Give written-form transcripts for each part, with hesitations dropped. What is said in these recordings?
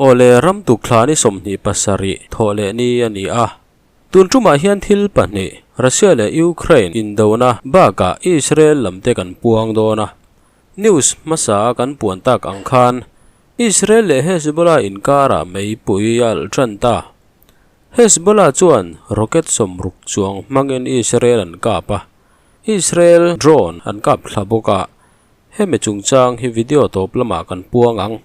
Awle ram tukthla ni 27 thawh leh ni a ni a. Tun tumah hian thil pahnih, Russia leh Ukraine indona bakah Israel lam te kan puang dawn a. News hmasa a kan puan tak ang khan Israel leh Hezbollah inkarah meipui a alh tan ta. Hezbollah chuan rocket 60 chuang hmangin Israel an kap a, Israel drone an kap thla bawk a. Hemi chungchang hi video tawp lamah kan puang ang.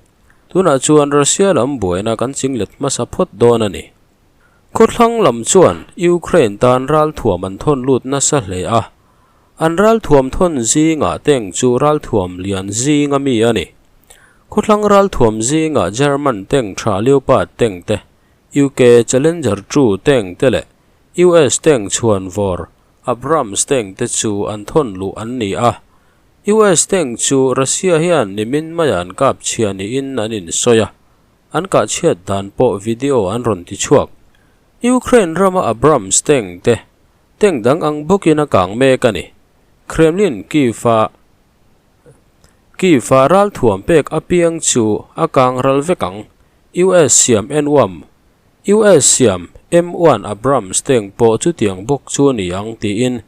Tunah chuan Russia lam buaina kan chinglet hmasa phawt dawn a ni. Khawthlang lam chuan Ukraine tan ralthuam an thawn lut nasa hle a, an ralthuam thawn zingah tank chu ralthuam lian zinga mi a ni. Khawthlang ralthuam zingah German tank tha Leopard tank te, UK Challenger 2 tank te leh US tank chhuan vawr Abrams tank te chu an thawn luh an ni a. US tank chu Russia hian nimin maiah an kap chhia niin an insawi a. An kah chhiat dan pawh video an rawn ti chhuak. Ukraine rama Abrams tank te tank dang ang bawkin a kang mek a ni. Kremlin Kyiv-a Kyiv-a ralthuam pek apiang chu a kang ral vek ang. US siam N1 US siam M1 Abrams tank pawh chutiang bawk chu a ni ang tiin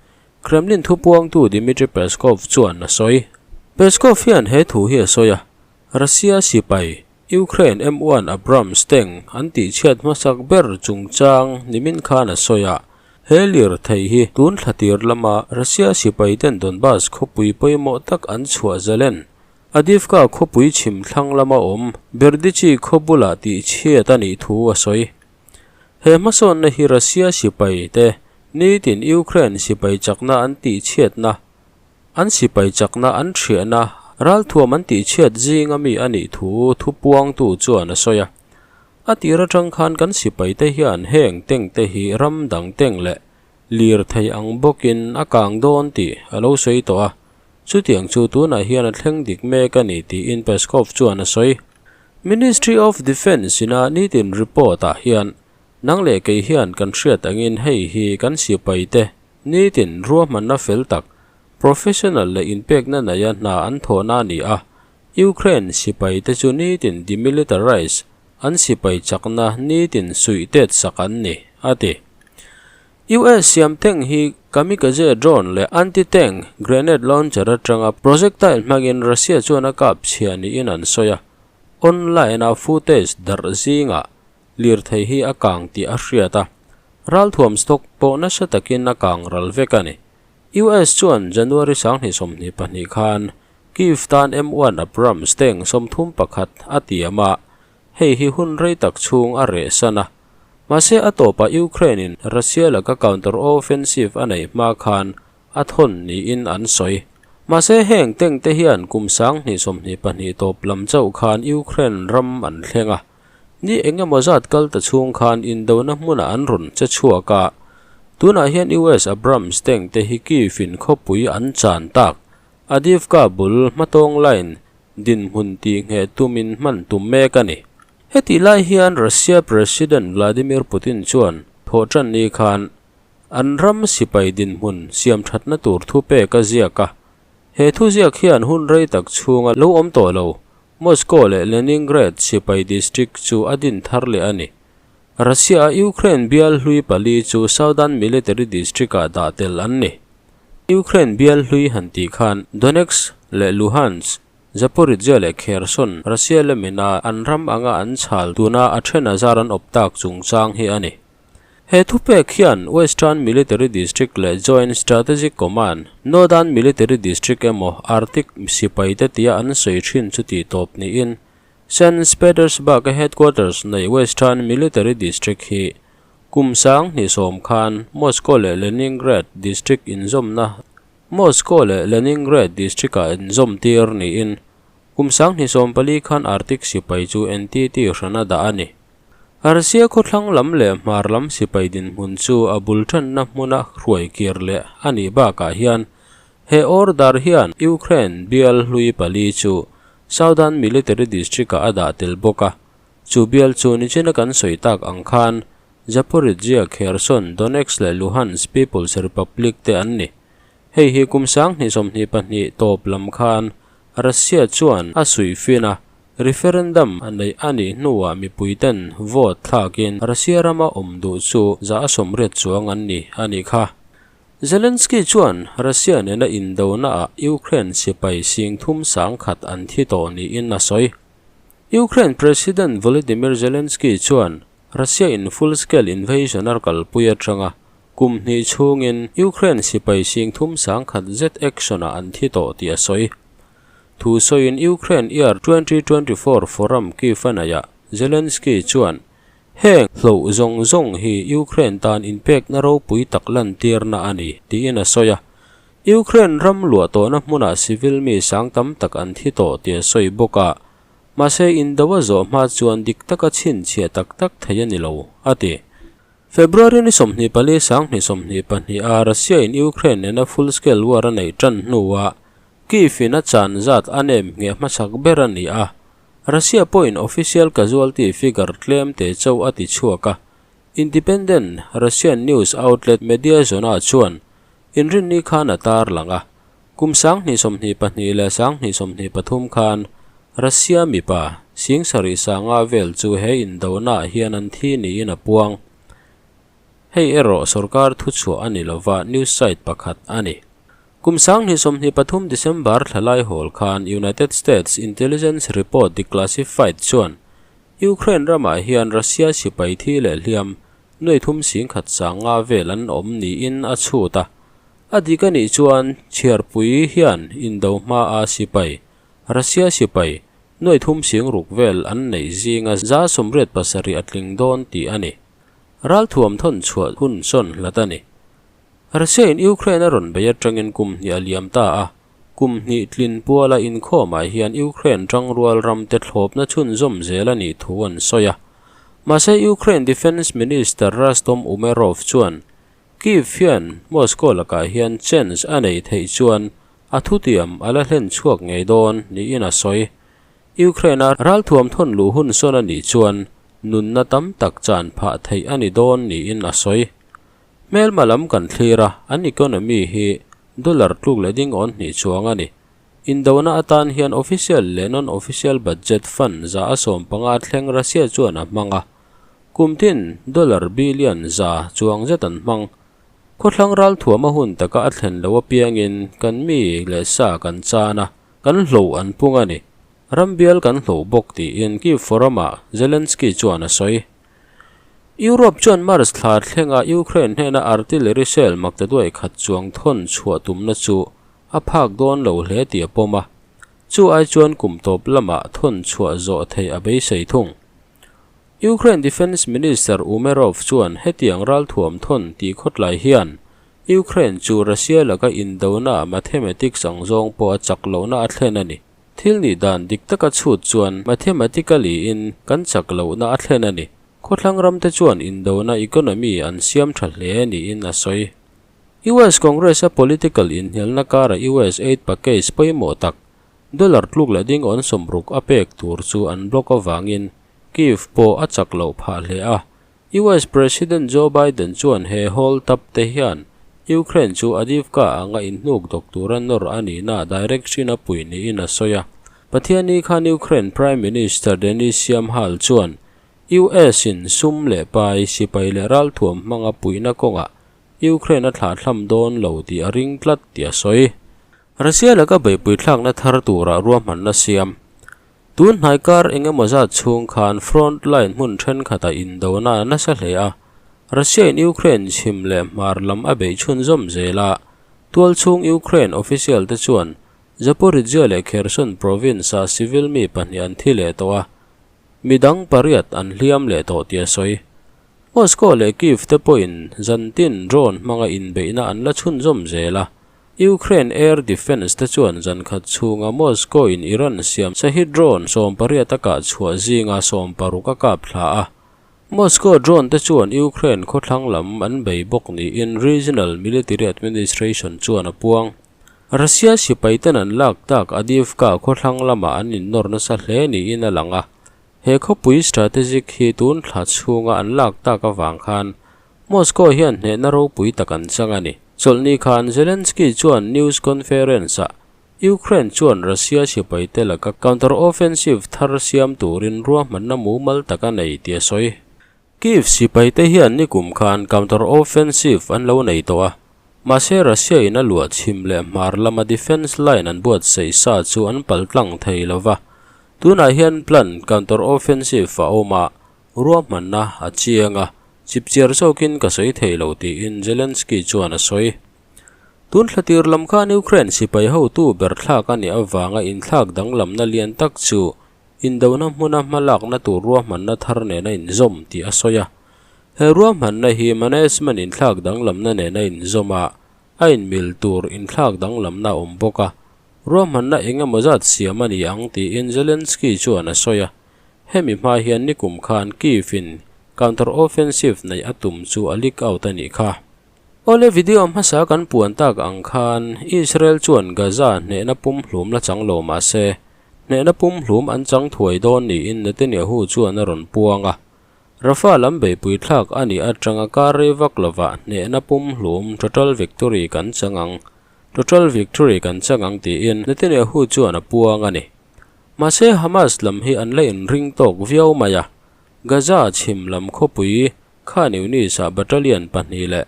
Kremlin thupuangtu Dmitry Peskov chuan a sawi. Peskov hian he thu hi a sawi a, Russia sipai Ukraine M1 Abrams tank an tihchhiat hmasak ber chungchang nimin khan a sawi a, he lirthei hi tun thla tir lama Russia sipai ten Donbas khawpui pawimawh tak an chhuah zalen. Avdiivka khawpui chhim thlang lama awm Berdychi khaw bulah tihchhiat a nih thu a sawi. He hmasawnna hi Russia sipai te nitin Ukraine sipai chakna an tihchhiatna An sipai chakna an thiahna ralthuam an tihchhiat zinga mi a nih thu thupuangtu chuan a sawi a. A tir atang khan kan sipaite hian heng tank te hi ram dang tank leh lir thei ang bawkin a kang dawn tih a lo sawi tawh a. Chutiang chu tunah hian a thleng dik mek a ni tiin Peskov chuan a sawi. Ministry of Defence ina nitin report ah hian nang leh kei hian kan hriat angin hei hi kan sipaite Nitin ruahmanna fel tak, professional leh inpekna neia hna an thawhna a ni a, Ukraine sipai te chu nitin demilitarise, an sipai chakna nitin suih tet sak an ni, a ti. US siam tank hi kamikaze drone leh anti-tank grenade launcher atanga projectile hmangin Russia chuan a kap chhia niin an sawi a, online-a footage darh zingah lirthei hi a kang tih a hriat a, ralthuam stock pawh nasa takin a kang ral vek a ni. US chuan January 2022 khan Kyiv tan M1 Abrams tank 31 a tiam a, hei hi hun rei tak chhung a reh san a. Mahse a tawpah Ukraine-in Russia laka counter offensive a neih hma khan a thawn niin an sawi. Mahse heng tank te hian kum 2022 tawp lam chauh khan Ukraine ram an thleng a. Ni eng emaw zat kal ta chhung khan indona hmunah an rawn che chhuak a, tunah hian US Abrams tank te hi Kyiv in khawpui an chan tak. Avdiivka bul hmatawng line dinhmun tihngheh tumin hman tum mek a ni. Hetih lai hian Russia President Vladimir Putin chuan thawhtan ni khan an ram sipai dinhmun siam thatna tur thu pek a ziak a. He thu ziak hian hun rei tak chhunga lo awm tawh lo Moscow leh Leningrad sipai district chu a din thar leh a ni. Russia-a Ukraine bial hlui pali chu Southern Military District-ah dah tel an ni. Ukraine bial hlui han tih khan Donetsk leh Luhansk, Zaporizhzhia leh Kherson, Russia lamina an ram anga an chhal tuna a then azar an awp tak chungchang hi a ni. He thupek hian Western Military District leh Joint Strategic Command, Northern Military District emaw Arctic sipaite tia an sawi thin chu tih tawp niin Saint Petersburg-a headquarters nei Western Military District hi kum 2010 khan Moscow leh Leningrad District inzawmna Moscow leh Leningrad District-ah inzawm tir niin kum 2014 khan Arctic sipai chu entity hrana dah a ni. Russia khawthlang lam leh hmar lam sipai dinhmun chu a bul thanna hmuna hruai kir leh a nih bakah hian he order hian Ukraine bial hlui pali chu Southern Military District-ah a dah tel bawk a. Chu bial chu nichina kan sawi tak ang khan Zaporizhzhia, Kherson, Donetsk leh Luhansk People's Republic te an ni. Hei hi kum 2022 tawp lam khan Russia chuan a suih fin a. Referendum a neih a nih hnuah mipuiten vote thlakin Russia rama awm duh chu 80% chuang an ni a nih kha. Zelensky chuan Russia nena indonaah Ukraine sipai sing thum sang khat an thi tawh niin a sawi. Ukraine President Volodymyr Zelensky chuan Russia in full-scale invasion a kalpui atanga kum hnih chhungin Ukraine sipai sing thum sang khat zet action-ah an thi tawh tih a sawi. Thu sawiin Ukraine Year 2024 Forum Kyiv a neihah Zelensky chuan, Heng hloh zawng zawng hi Ukraine tan inpekna ropui tak lantirna a ni, tiin a sawi a. Ukraine ram luah tawhna hmunah civil mi sang tam tak an thi tawh tih a sawi bawk a, mahse indo a zawh hma chuan dik taka chhinchhiah tak tak thei a ni lo, a ti. February ni 24 2022 a Russia in Ukraine nena full scale war a neih tan hnuah Kyiv in a chan zat a nem ngheh hmasak ber a ni a, Russia pawhin official casualty figure tlem te chauh a ti chhuak a. Independent Russian news outlet Mediazona chuan inrinni khan a tar lang a, kum 2022 leh 2023 khan Russia mipa 70,000 sanga vel chu he indonaah hian an thi niin a puang. Hei erawh sorkar thuchhuah a ni lova news site pakhat a ni. Kum 2023 December thlalai hawl khan United States Intelligence Report Declassified chuan Ukraine ramah hian Russia sipai thi leh hliam nuai thum sing khat sanga vel an awm niin a chhut a. A dik a nih chuan chhiarpui hian indo hmaa sipai, Russia sipai, nuai thum sing ruk vel an neih zinga 87% a tling dawn tih a ni. Ralthuam thawn chhuah hun sawn hlat a ni. Russia in Ukraine a rawn bei atangin kum hnih a liam ta a, kum hnih tlin puala inkhawmah hian Ukraine tangrual ramte thlawpna chhunzawm zel a nih thu an sawi a. Mahse Ukraine Defence Minister Rustem Umerov chuan Kyiv hian Moscow lakah hian chance a nei theih chuan a thutiam a la hlen chhuak ngei dawn niin a sawi. Ukraine-a ralthuam thawn luh hun sawn a nih chuan nunna tam tak chan phah theih a ni dawn niin a sawi. Hmelma lam kan thlir a, an economy hi dollar tluk leh ding awn hnih chuang a ni. Indona atan hian official leh non-official budget fund 115 thleng Russia chuan a hmang a. Kum tin dollar billion za chuang zet an hmang. Khawthlang ralthuam a hun taka a thlen loh apiangin kan mi leh sa kan chan a, kan hloh an pung a ni. Ram bial kan hloh bawk tiin Kyiv Forum-ah Zelensky chuan a sawi. Europe chuan March thla thlenga Ukraine hnena artillery shell maktaduai khat chuang thawn chhuah tumna chu a phak dawn lo hle tih a pawm a, chu ai chuan kum tawp lamah thawn chhuah zawh theih a beisei thung. Ukraine Defence Minister Umerov chuan hetiang ralthuam thawn tih khawtlai hian Ukraine chu Russia laka indona mathematics ang zawng pawh a chak lohna a thlen a ni. Thil nih dan dik taka chhut chuan mathematically in kan chak lohna a thlen a ni. Khawthlang ramte chuan indona economy an siam tha hle niin a sawi. US Congress a political inhnialna kara US aid package pawimawh tak dollar tluk leh ding awn 60 a pek tur chu an block avangin Kyiv pawh a chak loh phah hle a. US President Joe Biden chuan he hawl tap te hian Ukraine chu Avdiivka anga inhnuk dawk tura nawr a nihna direction a pui niin a sawi a. Pathianni khan Ukraine Prime Minister Denys Shmyhal chuan US in sum leh pai, sipai leh ralthuam hmanga puihna kawngah Ukraine a thlahthlam dawn lo tih a ring tlat tih a sawi. Russia laka beihpui thlakna thar tura ruahmanna siam Tun hnai kar eng emaw zat chhung khan front line hmun thenkhatah indona a nasa hle a, Russia in Ukraine chhim leh hmar lam a beih chhunzawm zel a, tual chhung Ukraine official te chuan Zaporizhzhia leh Kherson province-ah civil mi pahnih an thi leh tawh a, midang pariat an hliam leh tawh tih a sawi. Moscow leh Kyiv te pawhin zantin drone hmanga inbeihna an la chhunzawm zel a, Ukraine air defence te chuan zan khat chhunga Moscow in Iran siam Shahed drone 18 a kah chhuah zinga 16 a kap thla a. Moscow drone te chuan Ukraine khawthlang lam an bei bawk niin Regional Military Administration chuan a puang. Russia sipai ten an lak tak Avdiivka khawthlang lamah an innawr nasa hle niin a lang a. He khawpui strategic hi tun thla chhunga an lak tak avang khan Moscow hian hnehna ropui tak an chang a ni. Chawlhni khan Zelensky chuan news conference-ah Ukraine chuan Russia sipaite laka counter-offensive thar siam turin ruahmanna mumal tak a nei tih a sawi. Kyiv sipaite hian nikum khan counter-offensive an lo nei tawh a, mahse Russia in a luah chhim leh hmar lama defence line an buatsaih sa chu an pal tlang thei lo va. Tunah hian plan counter-offensive a awm a, ruahmanna a chiang a, chipchiar zawkin ka sawi thei lo tiin Zelensky chuan a sawi. Tun thla tir lam khan Ukraine sipai hotu ber thlak a nih avanga inthlak danglamna lian tak chu indona hmuna hmalakna tur ruahmanna thar nena inzawm tih a sawi a. He ruahmanna hi management inthlak danglamna nena inzawm a, a inmil tur inthlak danglamna a awm bawk a, ruahmanna eng emaw zat siam a ni ang tiin Zelensky chuan a sawi a. Hemi hma hian nikum khan Kyiv-in counter-offensive neih a tum chu a leak out a nih kha. Awle video hmasa kan puan tak ang khan Israel chuan Gaza hnehna pumhlum la chang lo mah se, hnehna pumhlum an chang thuai dawn niin Netanyahu chuan a rawn puang a. Rafah lam beihpui thlak a nih atanga kar rei vak lovah hnehna pumhlum total victory kan chang ang, total victory kan chang ang tiin Netanyahu chuan a puang a ni. Mahse Hamas lam hi an la inring tawk viau mai a, Gaza chhim lam khawpui Khan Yunis-ah battalion pahnih leh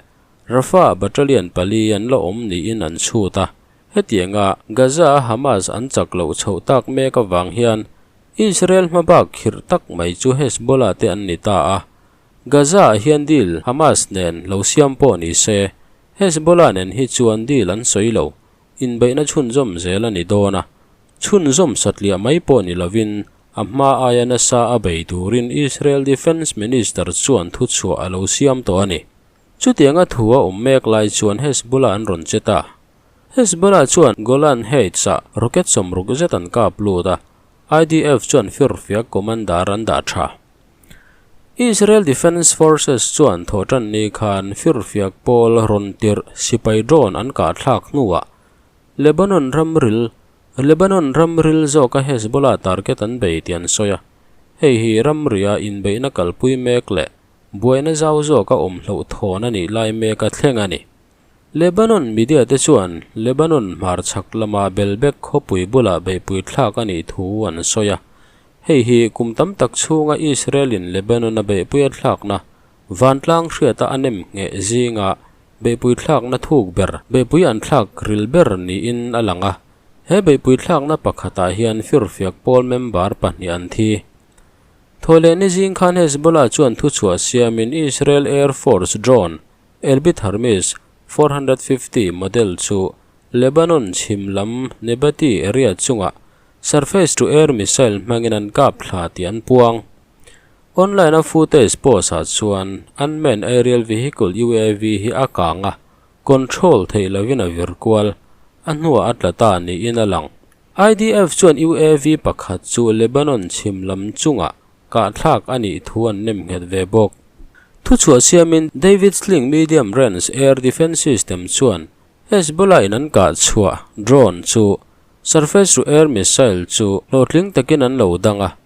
Rafah battalion pali an la awm niin an chhut a. Hetianga Gaza-a Hamas an chak loh chhoh tak mek avang hian Israel hmabak khirh tak mai chu Hezbollah te an ni ta a. Gaza-ah hian deal Hamas nen lo siam pawh ni se, Hezbollah nen hi chuan deal an sawi lo, inbeihna chhunzawm zel a ni dawn a. Chhunzawm satliah mai pawh ni lovin A hma aia nasa a bei turin Israel Defence Minister chuan thuchhuah a lo siam tawh a ni. Chutianga thu a awm mek lai chuan Hezbollah an rawn che ta. Hezbollah chuan Golan Heights-ah rocket sawmruk zet an kap lut a, IDF chuan firfiak commander an dah tha. Israel Defence Forces chuan thawhtanni khan firfiak pawl rawn tirh sipai drone an kahthlak hnuah Lebanon ramril Lebanon ramril zawka Hezbollah target an bei tih an sawi a, hei hi ramria inbeihna kalpui mek leh buaina zau zawka awm hlauhthawn a nih lai meka thleng a ni. Lebanon media te chuan Lebanon hmarchhak lama Belbek khawpui bulah beihpui thlak a nih thu an sawi a, hei hi kum tam tak chhunga Israel-in Lebanon-a beihpui a thlakna vantlang hriata a nem ngheh zinga Beihpui thlakna thuk ber, beihpui an thlak ril ber niin a lang a. He beihpui thlakna pakhatah hian firfiak pawl member pahnih an thi. Thawhlehni zing khan Hezbollah chuan thuchhuah siamin Israel Air Force drone Elbit Hermes 450 model chu Lebanon chhim lam Nebati area chungah surface-to-air missile hmangin an kap thla tih an puang. Online-a footage post-ah chuan unmanned aerial vehicle, UAV, hi a kang a, control theih lovin a vir kual, a hnuah a tla ta niin a lang. IDF chuan UAV pakhat chu Lebanon chhim lam chungah kahthlak a nih thu an nem nghet ve bawk. Thuchhuah siamin David Sling Medium Range Air Defence System chuan Hezbollah-in an kah chhuah drone chu surface-to-air missile chu hlawhtling takin an lo dang a,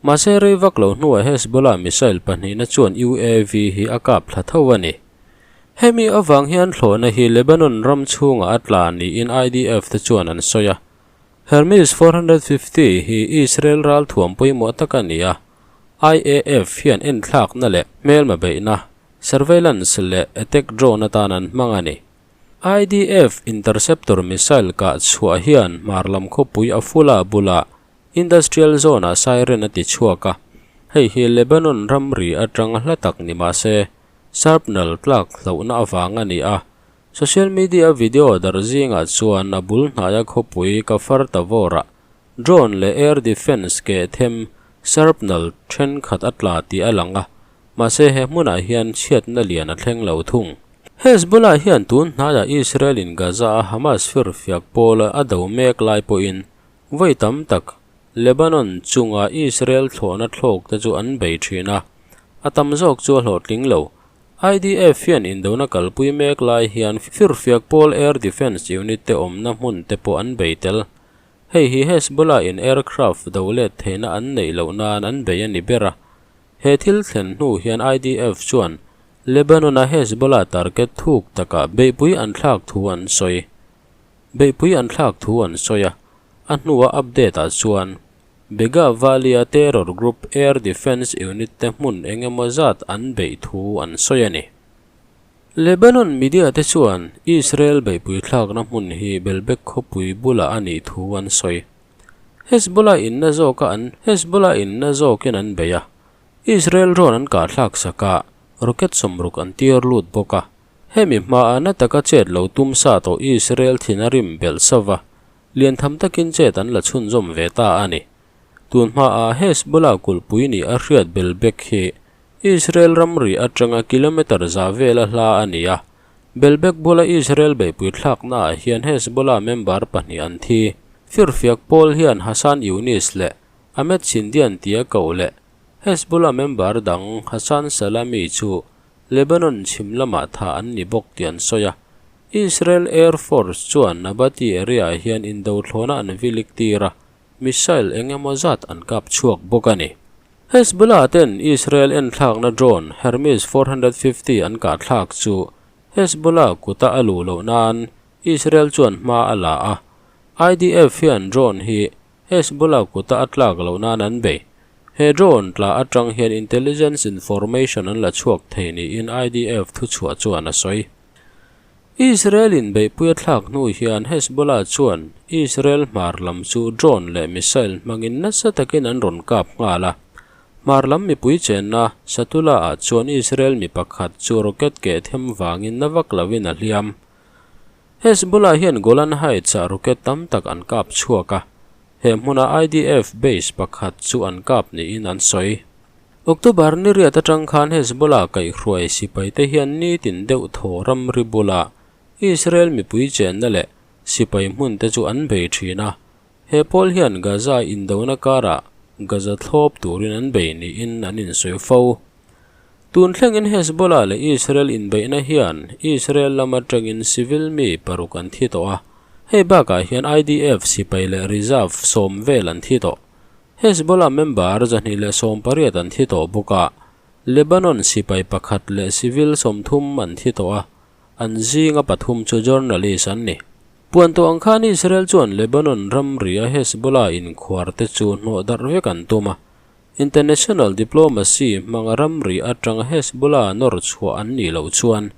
Mahse rei vak lo hnuah Hezbollah missile pahnihna chuan UAV hi a kap thla tho a ni. Hemi avang hian thlawhna hi Lebanon ram chhungah a tla niin IDF te chuan an sawi a. Hermes 450 hi Israel ralthuam pawimawh tak a ni a, IAF hian enthlakna leh hmelma beihna, surveillance leh attack drone atan an hmang a ni. IDF interceptor missile kah chhuah hian hmar lam khawpui Afula bulah Industrial zone-ah siren a ti chhuak a, hei hi Lebanon ramri atanga hla tak ni mah se, shrapnel tlak hlauhna avang a ni a. Social media video dar zingah chuan a bul hnaia khawpui Kafar Tavor-ah drone leh air defence keh them shrapnel thenkhat a tla tih a lang a, mahse he hmunah hian chhiatna lian a thleng lo thung. Hezbollah hian tun hnaiah Israel-in Gaza-a Hamas firfiak pawl a do mek lai pawhin Vawi tam tak, Lebanon chunga Israel thlawhna thlawk te chu an bei thin a, a tam zawk chu a hlawhtling lo. IDF hian indona kalpui mek lai hian firfiak pawl air defence unit te awmna hmun te pawh an bei tel. Hei hi Hezbollah in aircraft do let theihna an neih loh nan an bei a ni ber a. He thil thlen hnu hian IDF chuan Lebanon-a Hezbollah target thuk takah beihpui an thlak thu an sawi. Beihpui an thlak thu an sawi a, a hnua update ah chuan Bega Valley-a terror group Air Defence Unit te hmun eng emaw zat an beih thu an sawi a ni. Lebanon media te chuan Israel beihpui thlakna hmun hi Belbek khawpui bulah a nih thu an sawi. Hezbollah inna zawka an Hezbollah inna zawkin an bei a, Israel drone an kah thlak sak a, rocket sawmruk an tir lut bawk a. Hemi hmaa na taka chet lo tum sa tawh Israel thin a rim belh sova, lian tham takin chet an la chhunzawm ve ta a ni. Tun hmaa Hezbollah kulhpui nih a hriat Belbek hi Israel ramri atanga kilometre za vela hla a ni a. Belbek bula Israel beihpui thlaknaah hian Hezbollah member pahnih an thi. Firfiak pawl hian Hassan Younis leh Ahmed Sindian tia koh leh Hezbollah member dang Hassan Salami chu Lebanon chhim lamah tha an ni bawk tih an sawi a. Israel Air Force chuan Nabati area-ah hian indothlawna an vilik tir a, missile eng emaw zat an kap chhuak bawk a ni. Hezbollah ten Israel enthlakna drone Hermes 450 an kah thlak chu Hezbollah kuta a luh loh nan Israel chuan hma a la a, IDF hian drone hi Hezbollah kuta a tlak loh nan an bei. He drone tla atang hian intelligence information an la chhuak thei niin IDF thuchhuah chuan a sawi. Israel-in beihpui a thlak hnu hian Hezbollah chuan Israel hmar lam chu drone leh missile hmangin nasa takin an rawn kap nghal a. Hmar lam mipui chenna Satula-ah chuan Israel mi pakhat chu rocket keh them vangin na vak loin a hliam. Hezbollah hian Golan Heights-ah rocket tam tak an kap chhuak a. He hmuna IDF base pakhat chu an kap niin an sawi. October ni riat atang khan Hezbollah kaihhruai sipaite hian nitin deuh thaw ramri bula Israel mipui chenna leh sipai hmunte chu an bei thin a. He pawl hian Gaza indona karah Gaza thlawp turin an bei niin an insawi fo. Tun thlengin Hezbollah leh Israel inbeihna hian Israel lam atangin civil mi paruk an thi tawh a, hei bakah hian IDF sipai leh reserve sawm vel an thi tawh. Hezbollah member 218 an thi tawh bawk a, Lebanon sipai pakhat leh civil 30 an thi tawh a, an zinga pathum chu journalist an ni. Puan tawh ang khan Israel chuan Lebanon ramria Hezbollah inkhuar te chu hnawh darh vek an tum a, International diplomacy hmanga ramri atanga Hezbollah nawr chhuah an nih loh chuan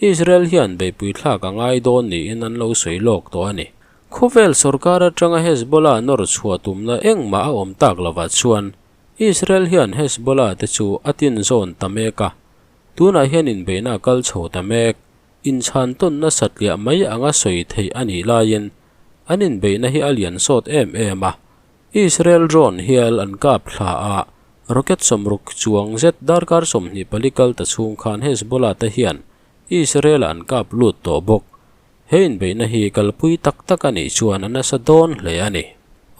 Israel hian beihpui thlak a ngai dawn niin an lo sawi lawk tawh a ni. Khawvel sorkar atanga Hezbollah nawr chhuah tumna engmah a awm tak lovah chuan Israel hian Hezbollah te chu a tin zawn ta mek a, tunah hian inbeihna a kal chho ta mek. Inchhan tawnna satliah mai anga sawi theih a nih laiin an inbeihna hi a lian sawt em em a, Israel drone hial an kap thla a, rocket sawmruk chuang zet darkar 24 kal ta chhung khan Hezbollah te hian Israel-ah an kap lut tawh bawk. He inbeihna hi kalpui tak tak a nih chuan a nasa dawn hle a ni.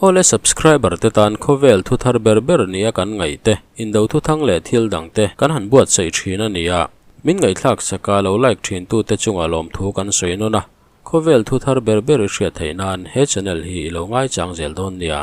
Awle subscriber te tan khawvel thu thar ber ber nia kan ngaih te, indo thuthang leh thil dang te kan han buatsaih thin a ni a. Min ngaihthlak saka lo like thin tu te chungah lawmthu kan sawi nawn a. Khawvel thu thar ber ber i hriat theih nan he channel hi i lo ngaichang zel dawn nia.